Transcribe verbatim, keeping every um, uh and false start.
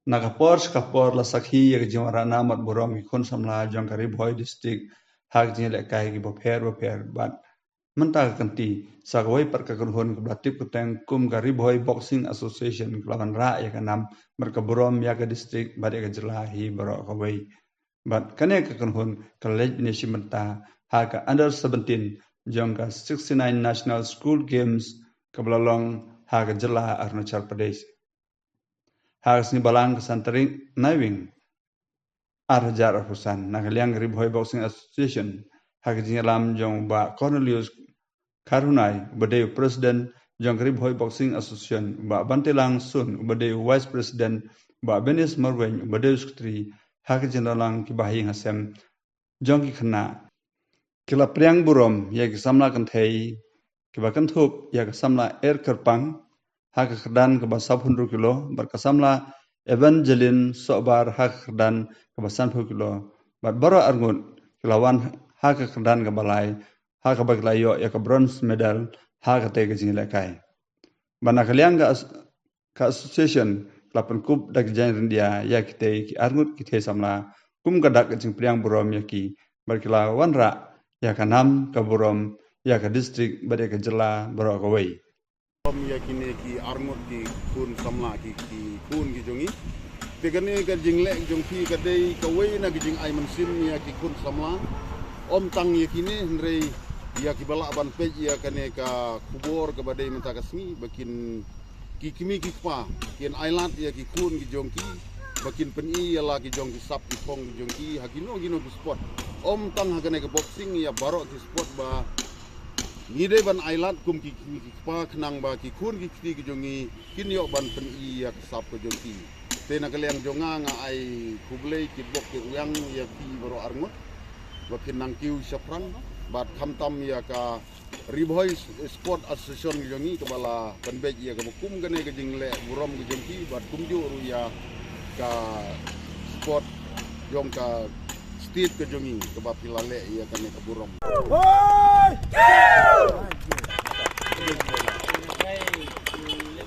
Na ka por sha ka por la sakhi ïa ka jingwanrah nam bad burom ki khun samla jong ka Ri Bhoi District ha ka jingïalehkai kiba pher bapher bad mynta ka kynti sa kawei pat ka kynhun kaba la tip kyrteng kum ka Ri Bhoi Boxing Association ka la wanrah ïa ka nam bad ka burom ïa ka district bad ïa ka jylla hi baroh kawei. Bad kane ka kynhun ka leit bniah shi bynta ha ka under seventeen jong ka sixty-nine National School Games kaba la long ha ka jylla Arunachal Pradesh ha ka sngi Balang ka san tarik Naiwieng ar hajar arphew san. Na ka liang ka Ri Bhoi Boxing Association ha ka jingïalam jong u Bah Cornelius Kharhunai uba dei u President jong ka Ri Bhoi Boxing Association, u Bah Bantilang Sun uba dei u Vice President, u Bah Benis Marwein uba dei u Secretary, ha ka jingdon lang ki bahaïing hasem jong ki khynnah. Ki la pdiang burom ïa ki samla kynthei kiba kynthup ïa ka samla Er Kyrpang ha ka kyrdan kaba sawphew hynriew kilo bad ka samla Evangeline Sohbar ha ka kyrdan kaba sanphew kilo bad baroh arngut ki la wan ha ka kyrdan kaba lai ha kaba ki la ïoh ïa ka bronze medal ha katei ka jingïalehkai. Bad na ka liang ka as-, ka association ka la pynkup da ki jaiñ ryndia ïa kitei ki arngut ki thei samla kum ka dak ka jingpdiang burom ïa ki bad ki la wanrah ïa ka nam ka burom ïa ka district bad ïa ka jylla baroh kawei. Burom ïa kine ki arngut ki khun samla ki, ki khun ki jong ngi. Te kane ka jingleh jong phi ka dei kawei na ka jingai mynsiem ïa ki khun samla. Ym tang ïa kine hynrei ïa kiba lah ban peit ïa kane ka khubor kaba dei mynta ka sngi ba kin ki kmie ki kpa kin ailad ïa ki khun ki jong ki ba kin pyni ïa la ki jong ki sap ki phong ki jong ki ha kino kino ki sport. Ym tang ha kane ka boxing, ïa baroh ki sport ba ngi dei ban ailad kum ki kmie ki kpa khnang ba ki khun ki kti ki jong ngi kin ïoh ban pyni ïa ka sap ka jong ki. Te na ka liang jong nga nga ai khublei kitbok kitrwiang ïa phi baroh arngut ba phin nang kiew shaphrang bad khamtam ïa ka Ri Bhoi Sport Association ka jong ngi kaba la pynbeit ïa kaba kum kane ka jingleh burom ka jong ki bad kumjuh ruh ïa ka sport jong ka state ka jong ngi kaba phi la leh ïa kane ka burom.